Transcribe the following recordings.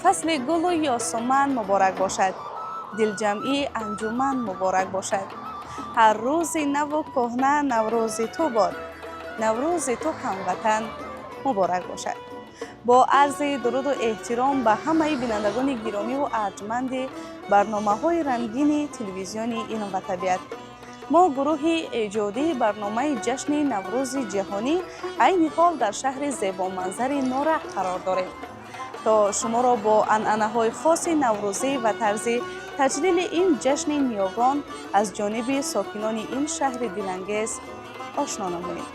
Фасли гулу ёсуман муборак бошад, дилҷамъии анҷуман муборак бошад. Ҳар рӯзи наву кӯҳна Наврӯзи ту бод, Наврӯзи ту, ҳамватан, муборак бошад. Бо арзи дуруду эҳтиром ба ҳамаи бинандагони гиромиву арҷманди барномаҳои рангини телевизиони «Илм ва табиат», мо, гурӯҳи эҷодии барномаи ҷашни Наврӯзи ҷаҳонӣ, айни ҳол дар шаҳри зебоманзари Норак қарор дорем, то шуморо бо анъанаҳои хоси наврӯзӣ ва тарзи таҷлили ин ҷашни ниёгон аз ҷониби сокинони ин шаҳри дилангез ошно намоем.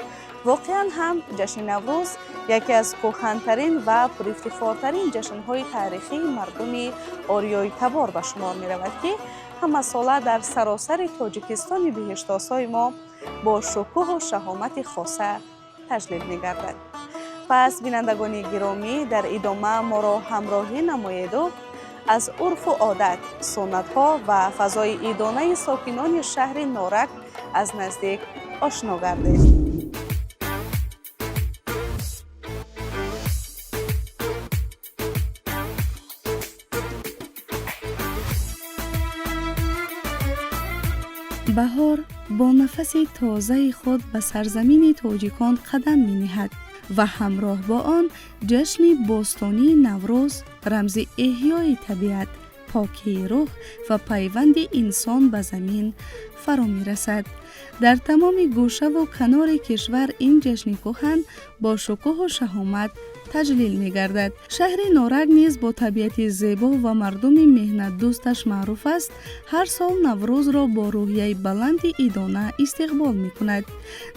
Воқеан ҳам, ҷашни Наврӯз яке аз кӯҳантарин ва пурифтихортарин ҷашнҳои таърихии мардуми ориёитабор ба шумор меравад, ки ҳамасола дар саросари Тоҷикистони биҳиштосои мо бо шукӯҳу шаҳомати хоса таҷлил мегардад. Пас, бинандагони гиромӣ, дар идома моро ҳамроҳӣ намоеду аз урфу одат, суннатҳо ва фазои идонаи сокинони шаҳри Норак аз наздик ошно гардед. Баҳор бо нафаси тозаи худ ба сарзамини тоҷикон қадам мениҳад ва ҳамроҳ бо он ҷашни бостонии Наврӯз, рамзи эҳёи табиат, покии рӯҳ ва пайванди инсон ба замин фаро мерасад. Дар тамоми гӯшаву канори кишвар ин ҷашни кӯҳан бо шукӯҳу шаҳомат таҷлил мегардад. Шаҳри Норак низ бо табиати зебо ва мардуми меҳнатдӯсташ маъруф аст. Ҳар сол Наврӯзро бо рӯҳияи баланди идона истиқбол мекунад.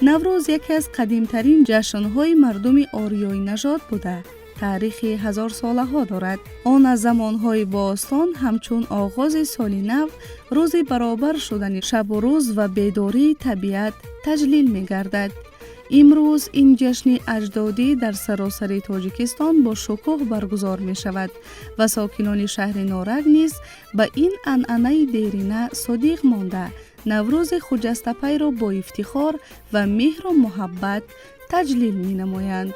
Наврӯз яке аз қадимтарин ҷашнҳои мардуми ориёинажод буда, таърихи ҳазорсолаҳо дорад. Он аз замонҳои бостон ҳамчун оғози соли нав, рӯзи баробар шудани шабу рӯз ва бедории табиат таҷлил мегардад. Имрӯз ин ҷашни аҷдодӣ дар саросари Тоҷикистон бо шукӯҳ баргузор мешавад ва сокинони шаҳри Норак низ ба ин анъанаи дерина содиқ монда, Наврӯзи хуҷастапайро бо ифтихор ва меҳру муҳаббат таҷлил менамоянд.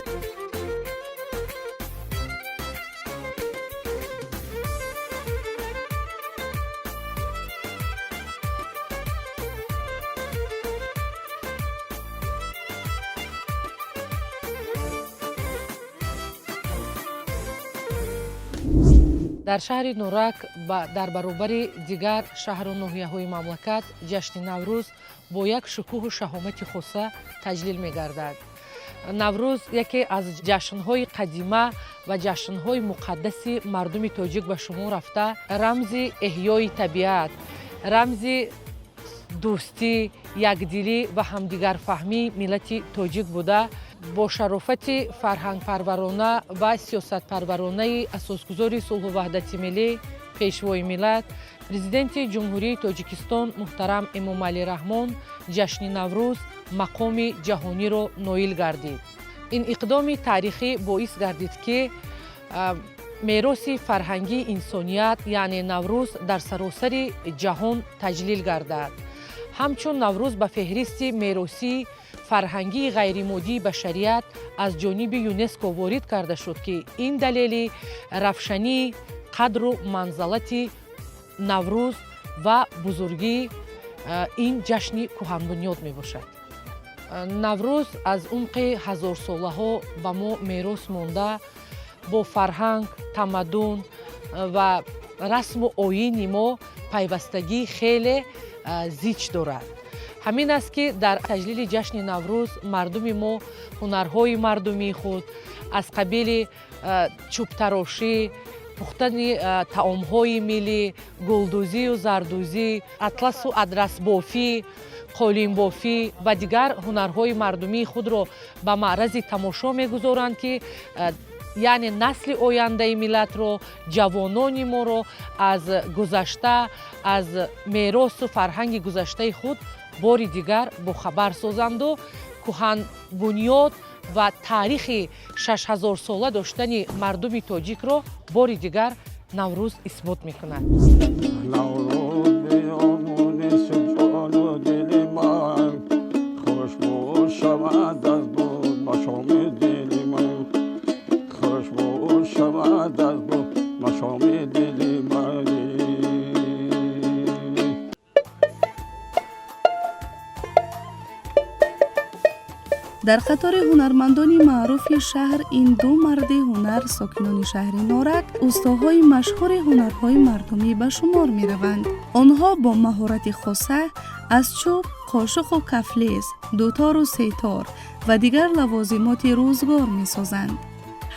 Дар шаҳри Норак, дар баробари дигар шаҳру ноҳияҳои мамлакат, ҷашни Наврӯз бо як шукӯҳу шаҳомати хоса таҷлил мегардад. Наврӯз яке аз ҷашнҳои қадима ва ҷашнҳои муқаддаси мардуми тоҷик ба шумор рафта, рамзи эҳёи табиат, рамзи дӯстӣ, якдилӣ ва ҳамдигарфаҳмии миллати тоҷик буда, бо шарофати фарҳангпарварона ва сиёсатпарваронаи асосгузори сулҳу ваҳдати миллӣ, Пешвои миллат, Президенти Ҷумҳурии Тоҷикистон муҳтарам Эмомалӣ Раҳмон ҷашни Наврӯз мақоми ҷаҳониро ноил гардид. Ин иқдоми таърихӣ боис гардид, ки мероси фарҳангии инсоният, яъне Наврӯз, дар саросари ҷаҳон таҷлил гардад. Ҳамчун Наврӯз ба феҳристи меросии фарҳангии ғайримоддии башарият аз ҷониби ЮНЕСКО ворид карда шуд, ки ин далели равшании қадру манзалати Наврӯз ва бузургии ин ҷашни кӯҳанбунёд мебошад. Наврӯз аз умқи ҳазорсолаҳо ба мо мерос монда, бо фарҳанг, тамаддун ва расму оини мо пайвастагии хеле зич дорад. Ҳамин аст, ки дар таҷлили ҷашни Наврӯз мардуми мо ҳунарҳои мардумии худ аз қабили чӯбтарошӣ, пухтани таомҳои миллӣ, гулдӯзию зардӯзӣ, атласу адрасбофӣ, қолинбофӣ ва дигар ҳунарҳои мардумии худро ба маърази тамошо мегузоранд, ки яъне насли ояндаи миллатро, ҷавонони моро аз гузашта, аз меросу фарҳанги гузаштаи худ бори дигар бохабар созанду кӯҳанбунёд ва таърихи 6000сола доштани мардуми тоҷикро бори дигар Наврӯз исбот мекунад. Наврӯз биёмуниси ҷону дили ман, хушбӯ шавад аз буд машоми дили ман, хушбӯ шавад аз буд. Машоми дили ман. Дар қатори ҳунармандони маъруфи шаҳр ин ду марди ҳунар, сокинони шаҳри Норак, устоҳои машҳури ҳунарҳои мардумӣ ба шумор мераванд. Онҳо бо маҳорати хоса аз чӯб қошуқу кафлез, дутору сетор ва дигар лавозимоти рӯзгор месозанд.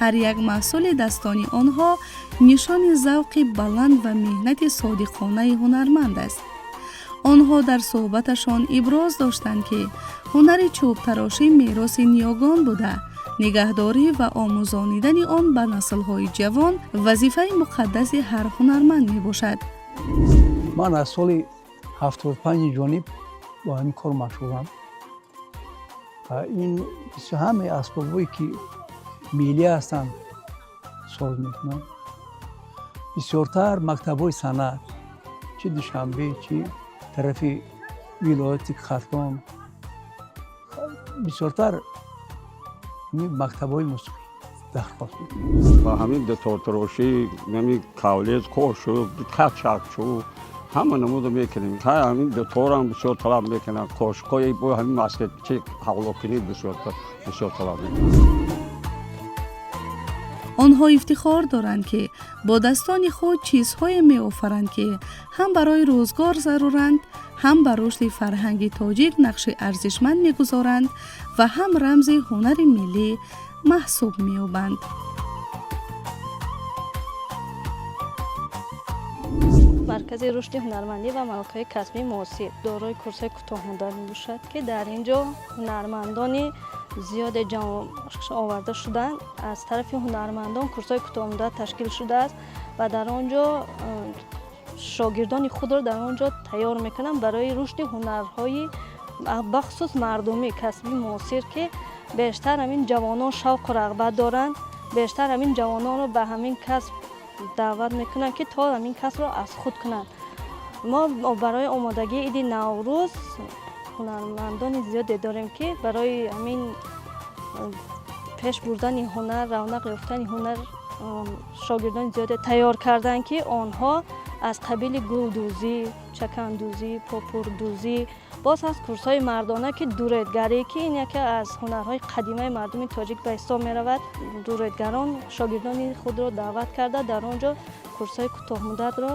Ҳар як маҳсули дастони онҳо нишони завқи баланд ва меҳнати содиқонаи ҳунарманд аст. Онҳо дар суҳбаташон иброз доштанд, ки ҳунари чӯбтарошӣ мероси ниёгон буда, нигаҳдорӣ ва омӯзонидани он ба наслҳои ҷавон вазифаи муқаддаси ҳар ҳунарманд мебошад. Ман аз соли 75 ҷониб бо ҳамин кор машғулам. Ин ҳамаи асбобҳое ки миллӣ ҳастанд, соз мекунам. Бисёртар мактабҳои санъат, чи Душанбе, чи тарафи вилояти Хатлон, бисёртар мактабҳои мусиқӣ дархост мекунам. Ба ҳамин дутортарошӣ, ҳамин кавлез, қошуқ, качакчӯ, ҳама намудо мекунем. Ҳамин дуторам бисёр талаб мекунанд, қошуқҳои бо ҳамин маскачи ҳавлокунӣ бисёр талаб мекунанд. Онҳо ифтихор доранд, ки бо дастони худ чизҳое меофаранд, ки ҳам барои рӯзгор заруранд, ҳам ба рушди фарҳанги тоҷик нақши арзишманд мегузоранд ва ҳам рамзи ҳунари миллӣ маҳсуб меёбанд. Маркази рушди ҳунармандӣ ва малакаҳои касбии муосир дорои курсҳои кӯтоҳмуддат мебошад, ки дар ин ҷо ҳунармандони зиёде ҷамъ оварда шуданд. Аз тарафи ҳунармандон курсҳои кӯтоҳмуддат ташкил шудааст ва дар он ҷо шогирдони худро дар он ҷо тайёр мекунанд барои рушди ҳунарҳои бахусус мардумӣ, касбии муосир, ки бештар ҳамин ҷавонон шавқу рағбат доранд. Бештар ҳамин ҷавононро ба ҳамин касб даъват мекунанд, ки то ҳамин касбро аз худ кунанд. Мо барои омодагии иди Наврӯз ҳунармандони зиёде дорем, ки барои ҳамин пеш бурдани ҳунар, равнақ ёфтани ҳунар шогирдони зиёде тайёр карданд, ки онҳо аз қабили гулдӯзӣ, чакандӯзӣ, попурдӯзӣ, боз аз курсҳои мардона, ки дуредгарӣ, ки ин яке аз ҳунарҳои қадимаи мардуми тоҷик ба ҳисоб меравад. Дуредгарон шогирдони худро даъват карда, дар он ҷо курсҳои кӯтоҳмуддатро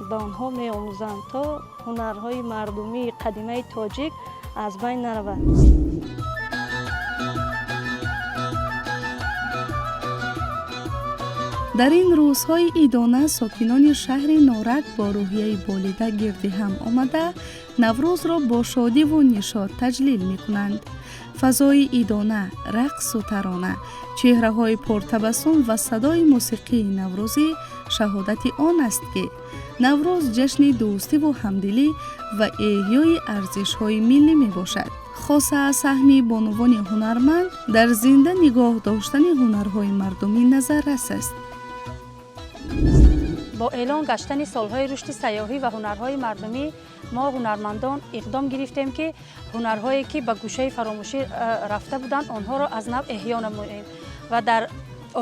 ба онҳо меомӯзанд, то ҳунарҳои мардумии қадимаи тоҷик аз байн наравад. Дар ин рӯзҳои идона сокинони шаҳри Норак бо рӯҳияи болида гирди ҳам омада, Наврӯзро бо шодиву нишот таҷлил мекунанд. Фазои идона, рақсу тарона, чеҳраҳои пуртабассум ва садои мусиқии наврӯзӣ шаҳодати он аст, ки Наврӯз ҷашни дӯстиву ҳамдилӣ ва эҳёи арзишҳои миллӣ мебошад. Хоса саҳми бонувони ҳунарманд дар зинда нигоҳ доштани ҳунарҳои мардумӣ назаррас аст. Бо эълон гаштани солҳои рушди сайёҳӣ ва ҳунарҳои мардумӣ, мо ҳунармандон иқдом гирифтем, ки ҳунарҳое ки ба гӯшаи фаромӯшӣ рафта буданд, онҳоро аз нав эҳё намоем. Ва дар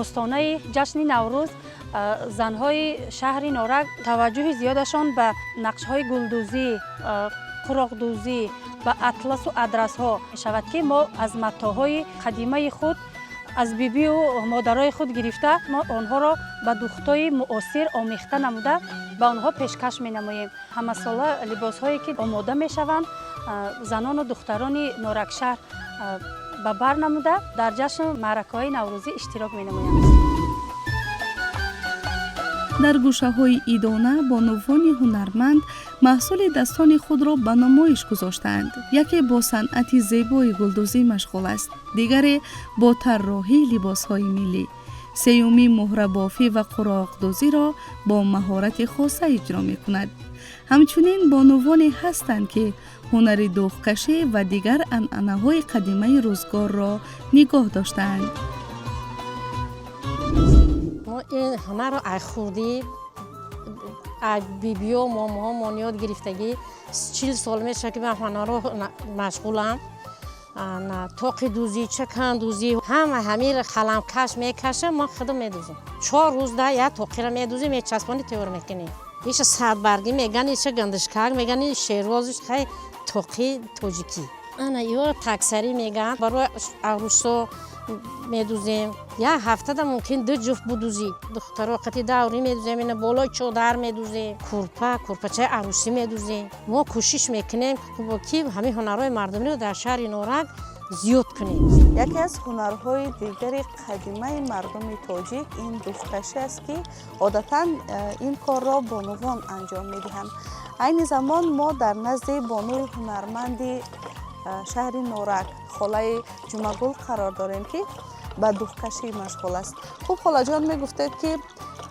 остонаи ҷашни Наврӯз занҳои шаҳри Норак таваҷҷӯҳи зиёдашон ба нақшҳои гулдӯзӣ, қуроқдӯзӣ, ба атласу адрасҳо мешавад, ки мо аз матоъҳои қадимаи худ, аз бибию модарои худ гирифта, мо онҳоро ба духтҳои муосир омехта намуда, ба онҳо пешкаш менамоем. Ҳамасола либосҳое ки омода мешаванд, занону духтарони Норакшаҳр ба бар намуда, дар ҷашну маъракаҳои наврӯзӣ иштирок менамоянд. Дар гӯшаҳои идона бонувони ҳунарманд маҳсули дастони худро ба намоиш гузоштаанд. Яке бо санъати зебои гулдӯзӣ машғул аст, дигаре бо тарроҳии либосҳои миллӣ, сеюмӣ муҳрабофӣ ва қуроқдӯзиро бо маҳорати хоса иҷро мекунад. Ҳамчунин бонувоне ҳастанд, ки ҳунари духкашӣ ва дигар анъанаҳои қадимаи рӯзгорро нигоҳ доштаанд. Мо ин ҳунарро аз хурдӣ аз бибиё, момоҳомон ёд гирифтагӣ. 40 сол мешавад, ки ман ҳунарро машғулам. Тоқидӯзӣ, чакандӯзӣ, ҳама ҳамира қаламкаш мекашам, ман худам медӯзам. 4 рӯз да як тоқира медӯзем, мечаспонӣ, тайёр мекунем. Иша садбаргӣ меган, иша гандишкак меган, шервозиш, хай, тоқи тоҷикӣ. Ана ё таксарӣ меган, барои арӯсо медӯзем. Як ҳафтада мумкин ду ҷуфт будӯзӣ. Духтаро қати даврӣ медӯзем, ина болои чодар медӯзем, курпа, курпачаи арӯсӣ медӯзем. Мо кӯшиш мекунем, ки ҳамин ҳунарҳои мардумиро дар шаҳри Норак зиёд кунем. Яке аз ҳунарҳои дигари қадимаи мардуми тоҷик ин духкашӣ аст, ки одатан ин корро бонувон анҷом медиҳанд. Айни замон мо дар назди бонуи ҳунарманди шаҳри Норак, холаи Ҷумагул, қарор дорем, ки ба духкашӣ машғул аст. Хуб, холаҷон, мегуфтед, ки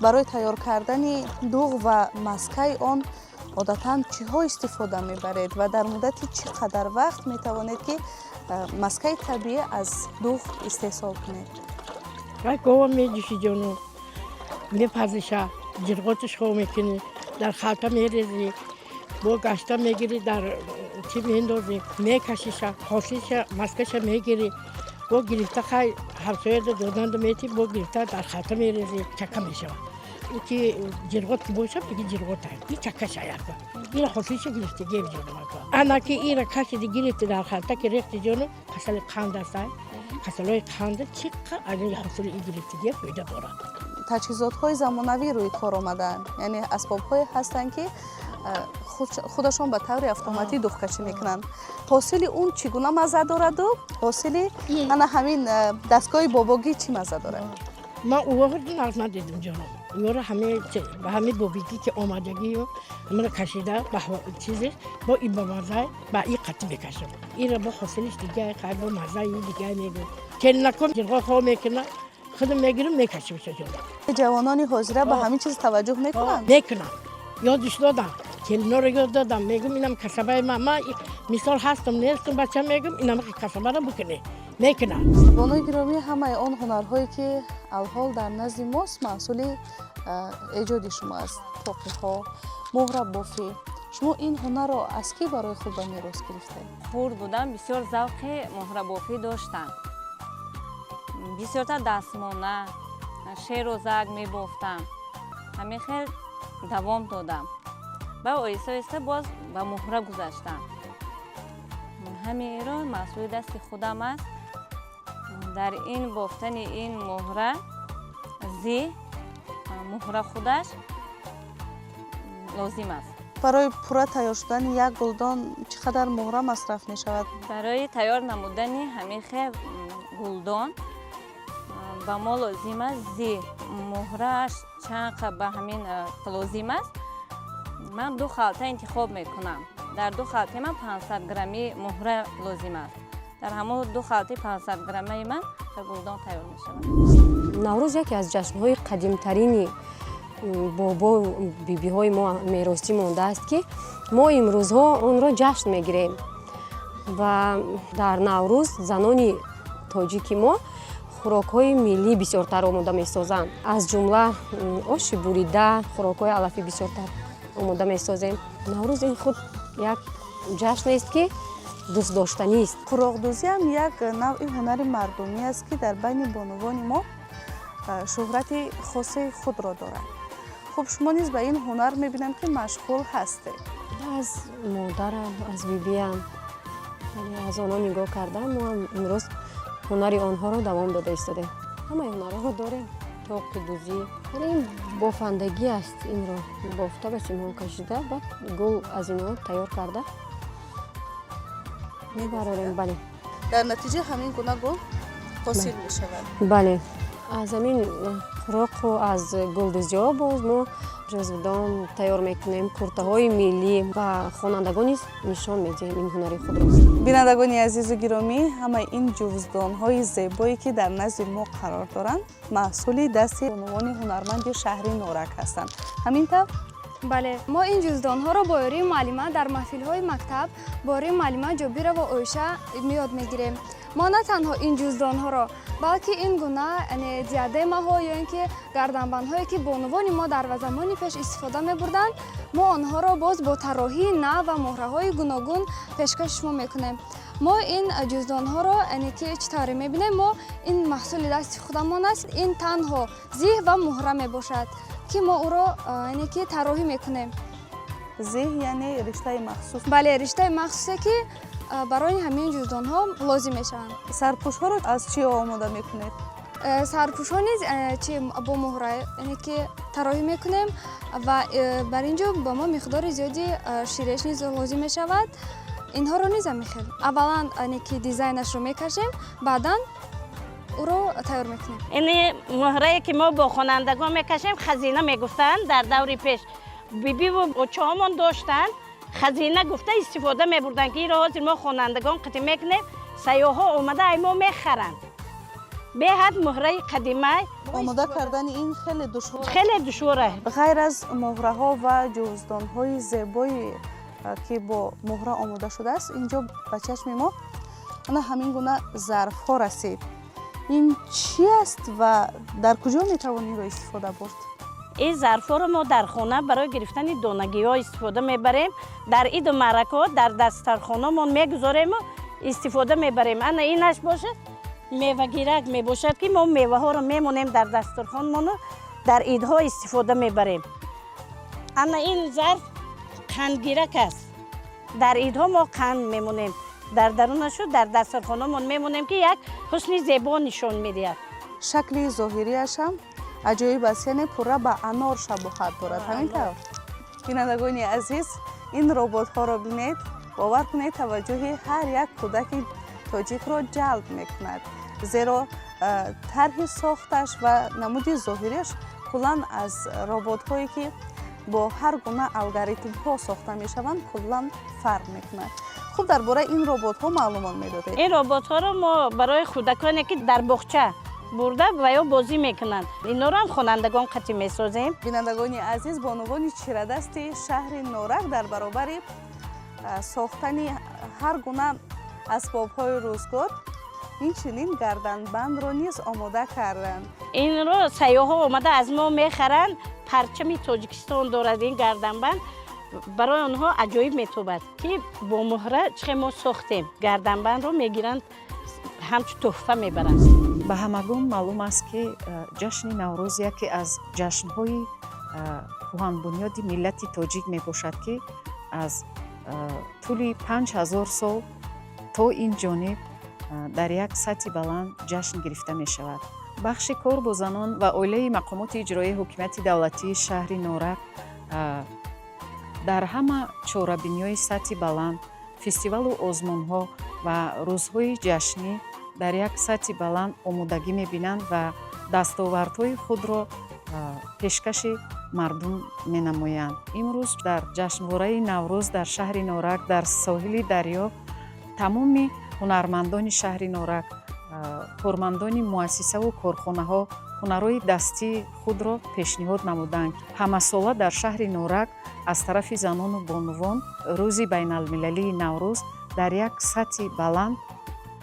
барои тайёр кардани дуғ ва маскаи он одатан чиҳо истифода мебаред ва дар муддати чӣ қадар вақт метавонед, ки маскаи табиӣ аз дуғ истеҳсол кунед? Гова меҷӯши, ҷону, мепазиша, ҷирғотиш хо мекунӣ, дар халта мерезӣ, бо гашта мегирӣ, дар чӣ меандозӣ, мекашиша, ҳосилша, маскаша мегирӣ, бо гирифта, хай, ҳамсояда доданда метӣ, бо гирифта дар халта мерезӣ, чака мешавад. Ки ҷирғот ки боша, меги ҷирғота и чакаша яка ира ҳосилша гирифти гев, ҷону. Ана ки ира кашиди, гирифти, дар халта ки рехти, ҷону, касали қанд астай, касалҳои қанда чӣ қадр аз ин ҳосили и гирифтигия фоида дорад. Таҷҳизотҳои замонавӣ рӯи кор омадаанд, яъне асбобҳое ҳастанд, ки худашон ба таври автоматӣ духкашӣ мекунанд. Ҳосили он чӣ гуна мазза дораду ҳосили ана ҳамин дастгоҳи бобогӣ чӣ мазза дорад? Ман увоҳо нағз надидам, ҷонам. Ёро ҳаме ба ҳами бобигӣ ки омадагию ҳамаро кашида ба чизе бо и ба мазза ба и қатӣ мекашам. Ира бо ҳосилиш дигай, хай, бо маззаи дигай мегӯ. Келинако ҷирғо хо мекуна, худам мегирам, мекашим, ҷонам. Ҷавонони ҳозира ба ҳамин чиз таваҷҷӯҳ мекунанд? Мекунам, ёдиш додам, келиноро ёд додам. Мегум, инам касабаи ман, ман мисол ҳастам, нестам, бача, мегум, инам касабаро бикунӣ, мекунам. Бонуи гиромӣ, ҳамаи он ҳунарҳое, ки алҳол дар назди мост, маҳсули эҷоди шумо аст: тоқиҳо, муҳрабофӣ. Шумо ин ҳунарро аз кӣ барои худ ба мерос гирифтед? Хурд будам, бисёр завқи муҳрабофӣ доштам. Бисёртар дастмона, шерозак мебофтам. Ҳамин хел давом додам ва оҳиста оҳиста боз ба муҳра гузаштам. Ҳаминро маҳсули дасти худам аст. Дар ин бофтани ин муҳра зи муҳра худаш лозим аст. Барои пурра тайёр шудани як гулдон чӣ қадар муҳра масраф мешавад? Барои тайёр намудани ҳамин хел гулдон ба мо лозим аст зи муҳрааш чанд қа ба ҳамин лозим аст. Ман ду халта интихоб мекунам. Дар ду халтаи ман 500 грамми муҳра лозим аст. Дар ҳамон ду халтаи 500 граммаи ман гулдон тайёр мешавад. Наврӯз яке аз ҷашнҳои қадимтарини бобо бибиҳои мо меросӣ мондааст, ки мо имрӯзҳо онро ҷашн мегирем. Ва дар Наврӯз занони тоҷики мо хӯрокҳои миллӣ бисёртар омода месозанд, аз ҷумла оши бурида, хӯрокҳои алафӣ бисёртар омода месозем. Наврӯз ин худ як ҷашнест, ки дӯстдоштанист. Қуроқдӯзиам як навъи ҳунари мардумӣ аст, ки дар байни бонувони мо шӯҳрати хоси худро дорад. Хуб, шумо низ ба ин ҳунар мебинам, ки машғул ҳастед. Аз модарам, аз бибиям, аз онҳо нигоҳ кардам. Мо ҳам имрӯз ҳунари онҳоро давом дода истодем. Ҳамаи ҳунарҳоро дорем: тоқидӯзӣ, ин бофандагӣ аст. Инро бофта, ба симҳо кашида, баъд гул аз инҳо тайёр карда мебарорем, бале. Дар натиҷа ҳамин гуна гул ҳосил мешавад. Бале, аз ҳамин хӯроқу аз гулдӯзиҳо боз мо ҷузвдон тайёр мекунем, куртаҳои миллӣ, ва хонандагон низ нишон медиҳем ин ҳунари худро. Бинандагони азизу гиромӣ, ҳамаи ин ҷуздонҳои зебое, ки дар назди мо қарор доранд, маҳсули дасти бонувони ҳунарманди шаҳри Норак ҳастанд. Ҳамин тавр? Бале, мо ин ҷуздонҳоро бо ёрии муаллима дар маҳфилҳои мактаб, бо ёрии муаллима Ҷобирова Оиша ёд мегирем. Мо на танҳо ин ҷуздонҳоро, балки ин гуна, яъне диадемаҳо ё ин ки гарданбандҳое, ки бонувони мо дар замони пеш истифода мебурданд, мо онҳоро боз бо тарроҳии нав ва муҳраҳои гуногун пешкаши шумо мекунем. Мо ин ҷуздонҳоро, яъне ки чӣ тавре мебинем, мо ин маҳсули дасти худамон аст. Ин танҳо зиҳ ва муҳра мебошад, ки мо ӯро, яъне ки тарроҳӣ мекунем. Зиҳ, яъне риштаи махсус? Бале, риштаи махсусе, ки барои ҳамин ҷуздонҳо лозим мешаванд. Сарпӯшҳоро аз чӣ омода мекунед? Сарпӯшҳо низ чи бо муҳра, яъне ки тарроҳӣ мекунем ва бар ин ҷо ба мо миқдори зиёди ширеш низ лозим мешавад. Инҳоро низ ҳамин хел аввалан, яъне ки дизайнашро мекашем, баъдан ӯро тайёр мекунем. Ини муҳрае, ки мо бо хонандагон мекашем, хазина мегуфтанд. Дар даври пеш бибиву очаҳомон доштанд, хазина гуфта истифода мебурданд, ки инро ҳозир мо хонандагон қатӣ мекунем, сайёҳҳо омада ай мо мехаранд. Беҳад муҳраи қадимай. Омода кардани ин хеле душвор? Хеле душвора. Ғайр аз муҳраҳо ва ҷуздонҳои зебое, ки бо муҳра омода шудааст, инҷо ба чашми мо ана ҳамин гуна зарфҳо расид. Ин чӣ аст ва дар куҷо метавон инро истифода бурд? Ин зарфҳоро мо дар хона барои гирифтани донагиҳо истифода мебарем. Дар иду маъракаҳо дар дастархонамон мегузорему истифода мебарем. Ана инаш бошад, мевагирак мебошад, ки мо меваҳоро мемонем дар дастархонмону дар идҳо истифода мебарем. Ана ин зарф қандгирак аст. Дар идҳо мо қанд мемонем дар дарунашу дар дастархонамон мемонем, ки як ҳусни зебо нишон медиҳад. Шакли зоҳириашам аҷоиб аст, яъне пурра ба анор шабоҳат дорад. Ҳамин тавр, бинандагони азиз, ин роботҳоро бинед. Бовар кунед, таваҷҷӯҳи ҳар як кӯдаки тоҷикро ҷалб мекунад, зеро тарҳи сохташ ва намуди зоҳириаш куллан аз роботҳое, ки бо ҳар гуна алгоритмҳо сохта мешаванд, куллан фарқ мекунад. Хуб, дар бораи ин роботҳо маълумот медодед. Ин роботҳоро мо барои кӯдаконе, ки дар боғча бурда ва ё бозӣ мекунанд, инҳоро ҳам хонандагон қатӣ месозем. Бинандагони азиз, бонувони чирадасти шаҳри Норак дар баробари сохтани ҳар гуна асбобҳои рӯзгор, инчунин гарданбандро низ омода карданд. Инро сайёҳҳо омада аз мо мехаранд. Парчами Тоҷикистон дорад ин гарданбанд. Барои онҳо аҷоиб метобад, ки бо муҳра чихе мо сохтем. Гарданбандро мегиранд, ҳамчун тӯҳфа мебаранд. Ба ҳамагон маълум аст, ки ҷашни Наврӯз яке аз ҷашнҳои кӯҳанбунёди миллати тоҷик мебошад, ки аз тӯли 5000 сол то ин ҷониб дар як сатҳи баланд ҷашн гирифта мешавад. Бахши кор бо занон ва оилаи мақомоти иҷроияи ҳокимияти давлатии шаҳри Норак дар ҳама чорабиниҳои сатҳи баланд, фестивалу озмунҳо ва рӯзҳои ҷашнӣ дар як сатҳи баланд омодагӣ мебинанд ва дастовардҳои худро пешкаши мардум менамоянд. Имрӯз дар ҷашнвораи Наврӯз дар шаҳри Норак, дар соҳили дарё, тамоми ҳунармандони шаҳри Норак, кормандони муассисаву корхонаҳо ҳунарҳои дастии худро пешниҳод намуданд. Ҳамасола дар шаҳри Норак аз тарафи занону бонувон рӯзи байналмилалии Наврӯз дар як сатҳи баланд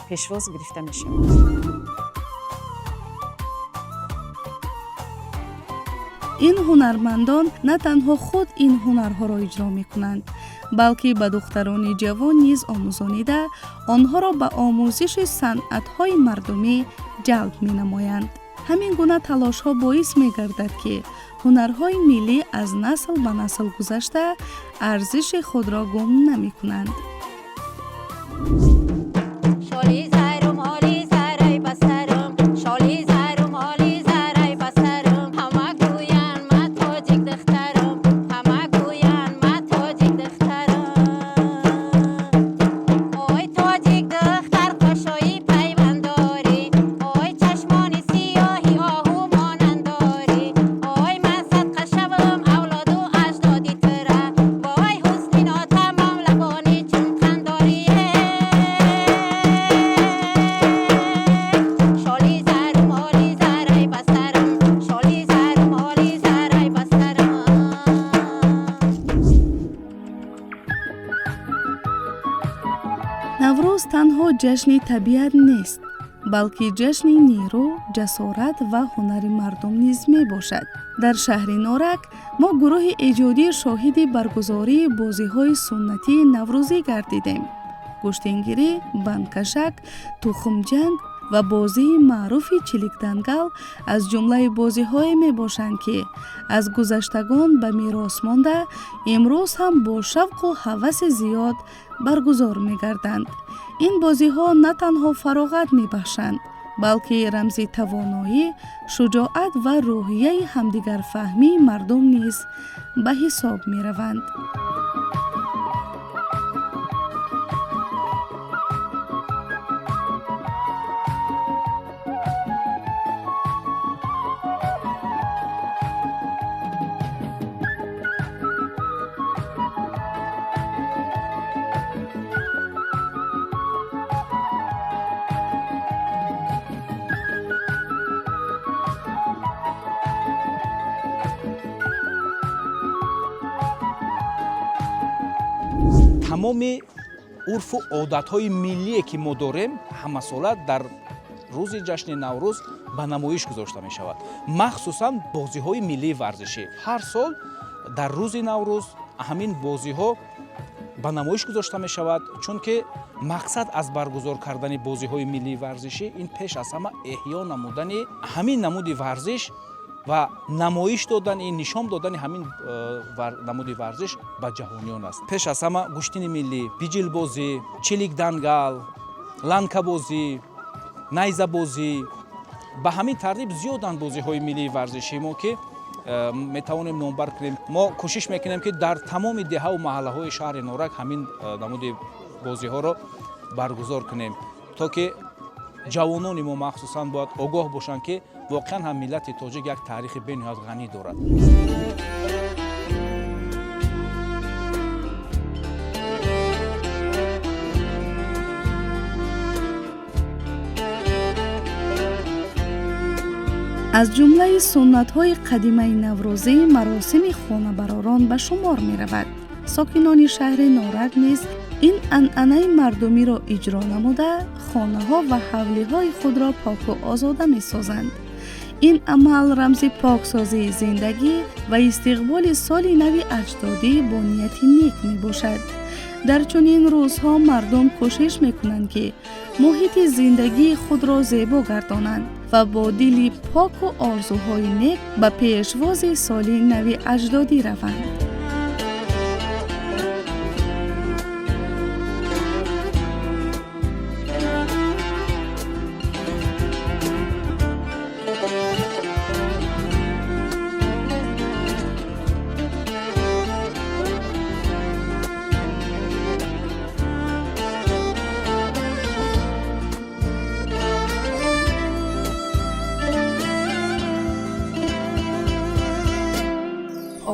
пешвоз гирифта мешавад. Ин ҳунармандон на танҳо худ ин ҳунарҳоро иҷро мекунанд, балки ба духтарони ҷавон низ омӯзонида, онҳоро ба омӯзиши санъатҳои мардумӣ ҷалб менамоянд. Ҳамин гуна талошҳо боис мегардад, ки ҳунарҳои миллӣ аз насл ба насл гузашта, арзиши худро гум намекунанд. Шоли зарум, оли зарай ба сарум, шоли зарум, оли зарай ба сарум, ҳама гӯянд, ма тоҷик духтарум, ҳама гӯянд, ма тоҷик духтарум. Ой, тоҷик духтар, қошои пайвандорӣ, ой, чашмони сиёҳи оҳу монандорӣ, ой, ман садқа шавам авлоду аҷдоди тура, вой, ҳусни нотамом, лабони чун Танҳо ҷашни табиат нест, балки ҷашни нерӯ, ҷасорат ва ҳунари мардум низ мебошад. Дар шаҳри Норак мо гурӯҳи эҷодӣ шоҳиди баргузории бозиҳои суннатии наврӯзӣ гардидем. Гӯштингирӣ, бандкашак, тухмҷанг ва бозии маъруфи чиликдангал аз ҷумлаи бозиҳое мебошанд, ки аз гузаштагон ба мерос монда, имрӯз ҳам бо шавқу ҳаваси зиёд баргузор мегарданд. Ин бозиҳо на танҳо фароғат мебахшанд, балки рамзи тавоноӣ, шуҷоат ва рӯҳияи ҳамдигарфаҳмии мардум низ ба ҳисоб мераванд. Тамоми урфу одатҳои миллие, ки мо дорем, ҳамасола дар рӯзи ҷашни Наврӯз ба намоиш гузошта мешавад, махсусан бозиҳои миллии варзишӣ. Ҳар сол дар рӯзи Наврӯз ҳамин бозиҳо ба намоиш гузошта мешавад, чунки мақсад аз баргузор кардани бозиҳои миллии варзишӣ ин пеш аз ҳама эҳё намудани ҳамин намуди варзиш ва намоиш додани, нишон додани ҳамин намуди варзиш ба ҷаҳониён аст. Пеш аз ҳама гӯштини миллӣ, биҷилбозӣ, чиликдангал, ланкабозӣ, найзабозӣ, ба ҳамин тартиб зиёданд бозиҳои миллии варзишии мо, ки метавонем номбар кунем. Мо кӯшиш мекунем, ки дар тамоми деҳаву маҳаллаҳои шаҳри Норак ҳамин намуди бозиҳоро баргузор кунем, то ки ҷавонони мо махсусан бояд огоҳ бошанд, ки воқеан ҳам миллати тоҷик як таърихи бениҳоят ғанӣ дорад. Аз ҷумлаи суннатҳои қадимаи наврӯзӣ маросими хонабаророн ба шумор меравад. Сокинони шаҳри Норак низ ин анъанаи мардумиро иҷро намуда, хонаҳо ва ҳавлиҳои худро поку озода месозанд. Ин амал рамзи поксозии зиндагӣ ва истиқболи соли нави аҷдодӣ бо нияти нек мебошад. Дар чунин рӯзҳо мардум кӯшиш мекунанд, ки муҳити зиндагии худро зебо гардонанд ва бо дили поку орзуҳои нек ба пешвози соли нави аҷдодӣ раванд.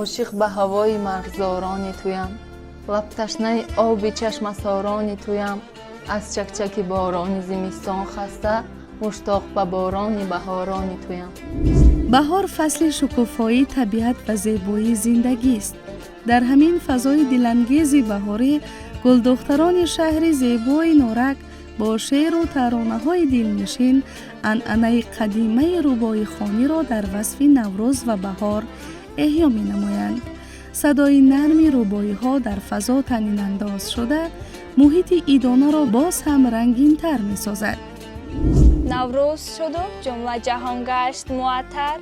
Ошиқ ба ҳавои марғзорони туям, лабташнаи оби чашмасорони туям, аз чакчаки борони зимистон хаста, муштоқ ба борони баҳорони туям. Баҳор фасли шукуфоии табиат ва зебоии зиндагист. Дар ҳамин фазои дилангези баҳорӣ гулдухтарони шаҳри зебои Норак бо шеъру таронаҳои дилнишин анъанаи қадимаи рубоихониро дар васфи Наврӯз ва баҳор эҳё менамоянд. Садои нарми рубоиҳо дар фазо танинандоз шуда, муҳити идонаро боз ҳам рангинтар месозад. Наврӯз шуду ҷумла ҷаҳон гашт муаттар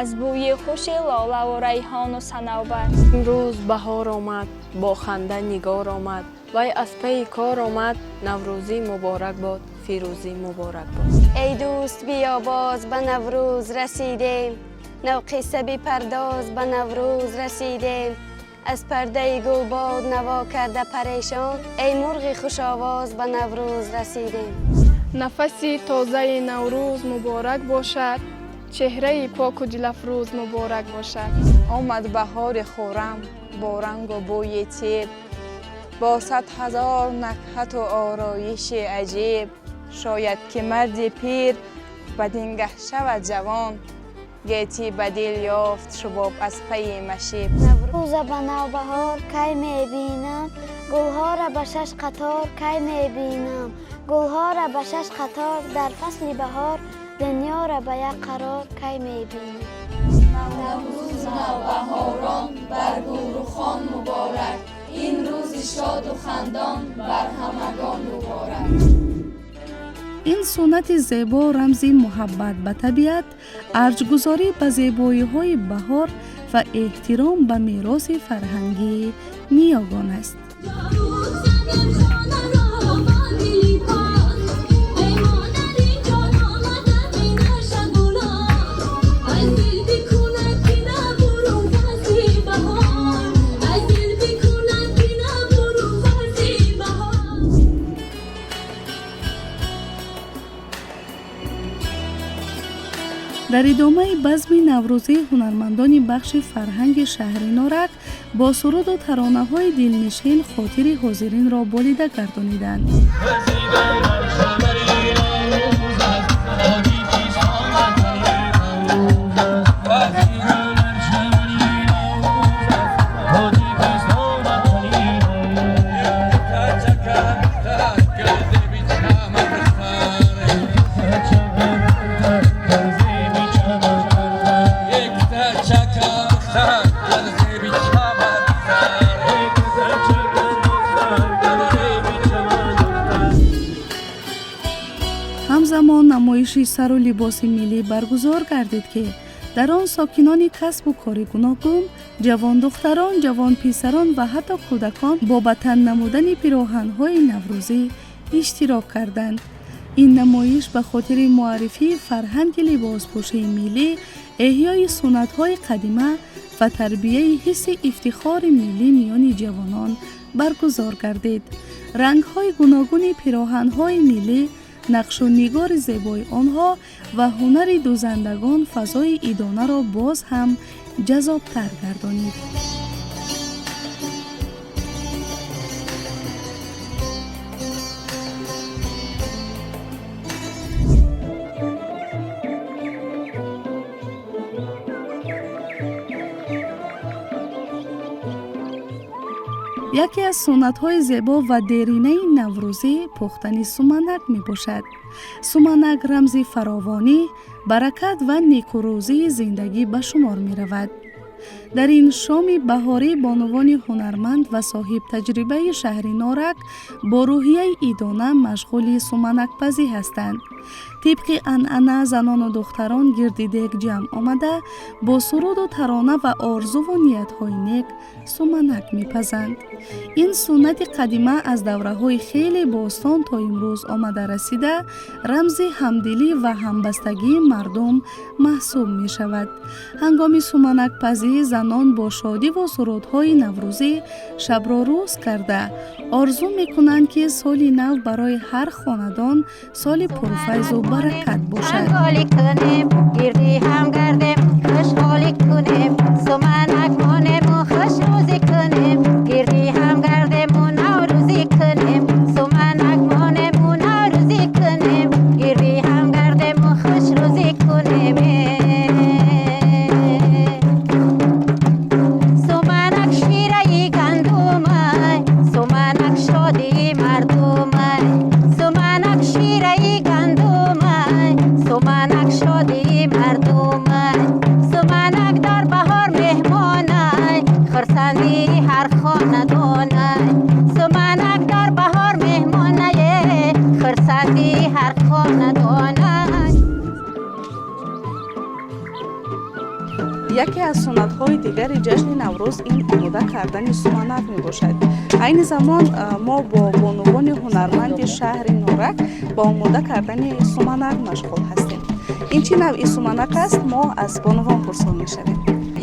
аз бӯи хуши лолаву райҳону санавбар. Имрӯз баҳор омад, бо ханда нигор омад, вай аз пайи кор омад. Наврӯзӣ муборак бод, фирӯзӣ муборак бод. Эй дӯст, биё, боз ба Наврӯз расидем, навқисса бипардоз, ба Наврӯз расидем. Аз пардаи гулбод наво карда парешон, эй мурғи хушовоз, ба Наврӯз расидем. Нафаси тозаи Наврӯз муборак бошад, чеҳраи поку дилафрӯз муборак бошад. Омад баҳори хуррам бо рангу бӯи тиб, бо 100 000 накҳату ороиши аҷиб. Шояд ки марди пир бадин гаҳ шавад ҷавон, гетӣ ба дил ёфт шубоб аз пайи машиб. Наврӯза ба навбаҳор кай мебинам, гулҳоро ба шаш қатор кай мебинам. Гулҳоро ба шаш қатор дар фасли баҳор, дунёро ба як қарор кай мебинӣ? Наврӯз навбаҳорон бар гулрухон муборак, ин рӯзи шоду хандон бар ҳамагон муборак. Ин суннати зебо рамзи муҳаббат ба табиат, арҷгузорӣ ба зебоиҳои баҳор ва эҳтиром ба мероси фарҳангии ниёгон аст. Дар идомаи базми наврӯзӣ ҳунармандони бахши фарҳанги шаҳри Норак бо суруду таронаҳои дилнишин хотири ҳозиринро болида гардониданд. Ҳамзамон намоиши сару либоси миллӣ баргузор гардид, ки дар он сокинони касбу кори гуногун, ҷавондухтарон, ҷавонписарон ва ҳатто кӯдакон бо ба тан намудани пироҳанҳои наврӯзӣ иштирок карданд. Ин намоиш ба хотири муаррифии фарҳанги либоспӯшии миллӣ, эҳёи суннатҳои қадима ва тарбияи ҳисси ифтихори миллӣ миёни ҷавонон баргузор гардид. Рангҳои гуногуни пироҳанҳои миллӣ, нақшу нигори зебои онҳо ва ҳунари дӯзандагон фазои идонаро боз ҳам ҷаззобтар гардонид. Яке аз суннатҳои зебо ва деринаи наврӯзӣ пухтани суманак мебошад. Суманак рамзи фаровонӣ, баракат ва некурӯзии зиндагӣ ба шумор меравад. Дар ин шоми баҳорӣ бонувони ҳунарманд ва соҳибтаҷрибаи шаҳри Норак бо рӯҳияи идона машғули суманакпазӣ ҳастанд. Тибқи анъана занону духтарон гирди дег ҷамъ омада, бо суруду тарона ва орзуву ниятҳои нек суманак мепазанд. Ин суннати қадима аз давраҳои хеле бостон то имрӯз омада расида, рамзи ҳамдилӣ ва ҳамбастагии мардум маҳсуб мешавад. Ҳангоми суманакпазӣ занон бо шодиву сурудҳои наврӯзӣ шабро рӯз карда, орзу мекунанд, ки соли нав барои ҳар хонадон соли пурфайзу баракат бошад. Гирди ҳам гардем, хушҳолӣ кунем, суманак монему хушрӯзӣ кунем, гирди ҳам гардему наврӯзӣ кунем, суманак монему наврӯзӣ кунем, гирди ҳам гардему хушрӯзӣ кунем. Суманак шираи гандумай, суманак шодии мардумай, суманак шираи гандумай, суманак шодии мардумай, суманак дар баҳор меҳмонай, хурсандии ҳар хонадонай, суманак дар баҳор меҳмонай, хурсандии ҳар хонадонай. Яке аз суннатҳои дигари ҷашни Наврӯз ин омода кардани суманак мебошад. Айни замон мо бо бонувони ҳунарманди шаҳри Норак ба омода кардани суманак машғул ҳастем. Ин чӣ навъи суманак аст, мо аз бонувон пурсон мешавем.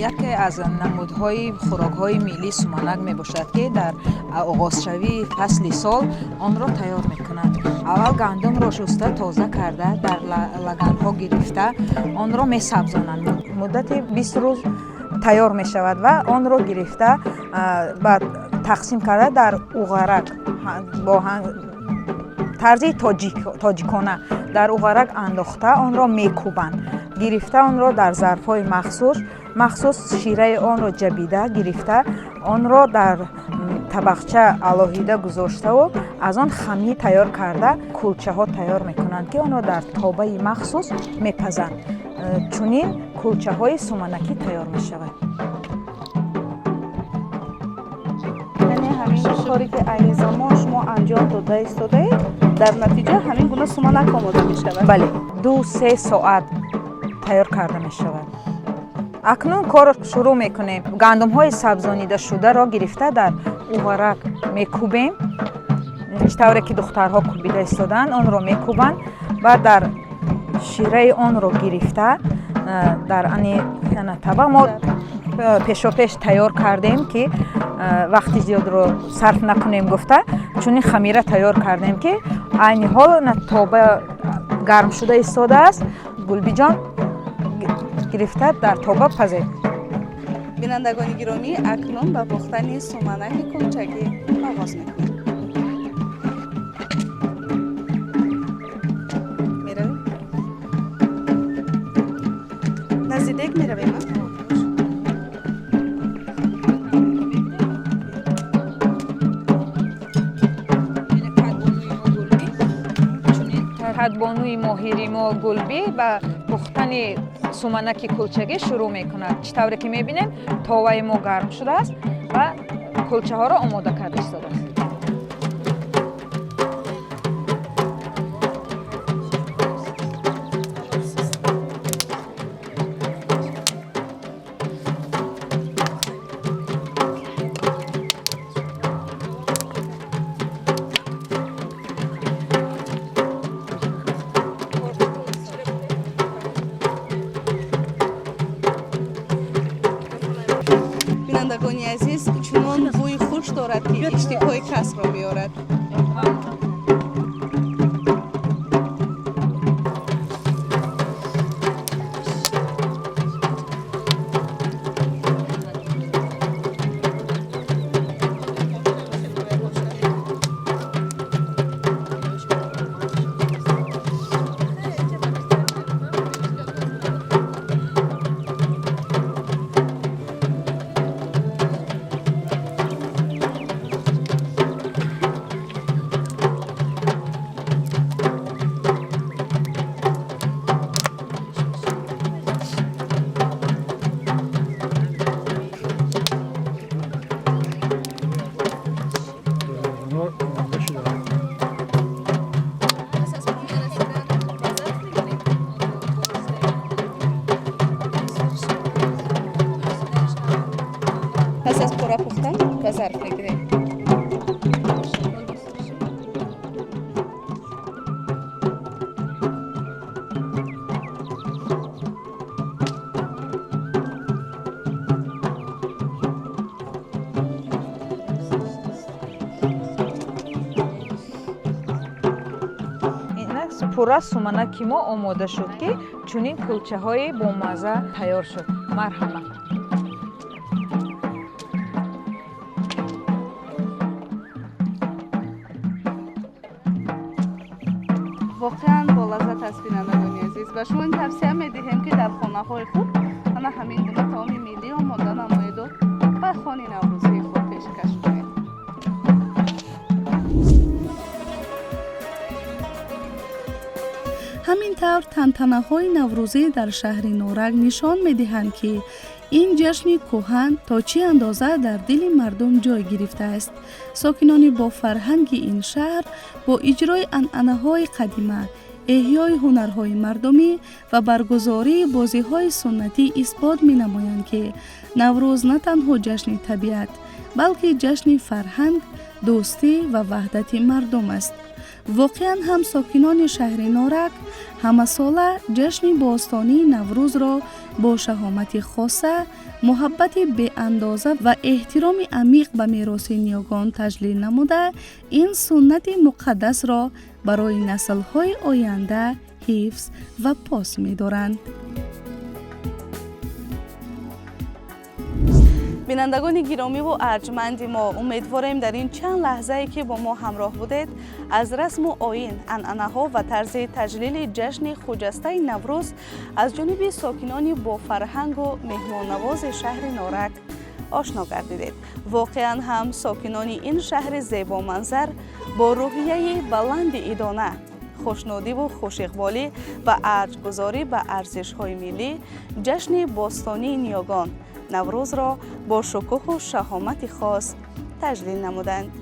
Яке аз намудҳои хӯрокҳои миллии суманак мебошад, ки дар оғозшавии фасли сол онро тайёр мекунанд. Аввал гандумро шуста тоза карда, дар лаганҳо гирифта онро месабзонанд. Муддати 20 рӯз тайёр мешавад ва онро гирифта ба тақсим карда дар уғарак бо тарзи тоҷикона дар уғарак андохта онро мекӯбанд. Гирифта онро дар зарфҳои махсус шираи онро ҷабида гирифта онро дар Табақча алоҳида гузоштаву аз он хамир тайёр карда, кулчаҳо тайёр мекунанд, ки онро дар тобаи махсус мепазанд. Чунин кулчаҳои суманакӣ тайёр мешавад. Яъне ҳамин коре, ки айни замон шумо анҷом дода истодаед, дар натиҷа ҳамин гуна суманак омода мешавад? Бале, 2-3 соат тайёр карда мешавад. Акнун корро шурӯъ мекунем. Гандумҳои сабзонидашударо гирифта, дар уғарак мекӯбем. Чӣ тавре ки духтарҳо кӯбида истодаанд, онро мекӯбанд. Баъд дар шираи онро гирифта, дар ани таба мо пешопеш тайёр кардем, ки вақти зиёдро сарф накунем гуфта, чунин хамира тайёр кардем, ки айни ҳол тоба гарм шуда истодааст. Гулбиҷон, гирифта дар тоба пазед. Бинандагони гиромӣ, акнун ба пухтани суманаки кулчагӣ оғоз мекунем. Меравем, назди дег меравем. Кадбонуи моҳири мо Гулбӣ ба пухтани суманаки кулчагӣ шурӯъ мекунад. Чӣ тавре ки мебинем, товаи мо гарм шудааст ва кулчаҳоро омода карда истодааст. Бинандагони азиз, чунон бӯи хуш дорад, ки иштиҳои касро меорад. Пас аз пора пухтан ба зарф мегирем. Инак, пурра суманаки мо омода шуд, ки чунин кулчаҳои бомазза тайёр шуд. Марҳамат. Воқеан болаззат аст. Бинандагони азиз, ба шумо ин тавсия медиҳем, ки дар хонаҳои худ ана ҳамин гуна таоми миллӣ омода намоеду ба хони наврӯзии худ пешкаш кунед. Ҳамин тавр, тантанаҳои наврӯзӣ дар шаҳри Норак нишон медиҳанд, ки ин ҷашни кӯҳан то чӣ андоза дар дили мардум ҷой гирифтааст. Сокинони бофарҳанги ин шаҳр бо иҷрои анъанаҳои қадима, эҳёи ҳунарҳои мардумӣ ва баргузории бозиҳои суннатӣ исбот менамоянд, ки Наврӯз на танҳо ҷашни табиат, балки ҷашни фарҳанг, дӯстӣ ва ваҳдати мардум аст. Воқеан ҳам, сокинони шаҳри Норак ҳамасола ҷашни бостонии Наврӯзро бо шаҳомати хоса, муҳаббати беандоза ва эҳтироми амиқ ба мероси ниёгон таҷлил намуда, ин суннати муқаддасро барои наслҳои оянда ҳифз ва пос медоранд. Бинандагони гиромиву арҷманди мо, умедворем, дар ин чанд лаҳзае, ки бо мо ҳамроҳ будед, аз расму оин, анъанаҳо ва тарзи таҷлили ҷашни хуҷастаи Наврӯз аз ҷониби сокинони бофарҳангу меҳмоннавози шаҳри Норак Ошно гардидед. Воқеан ҳам сокинони ин шаҳри зебоманзар бо рӯҳияи баланди идона, хушнудиву хушиқболӣ ва арҷгузорӣ ба арзишҳои миллӣ ҷашни бостонии ниёгон Наврӯзро бо шукӯҳу шаҳомати хос таҷлил намуданд.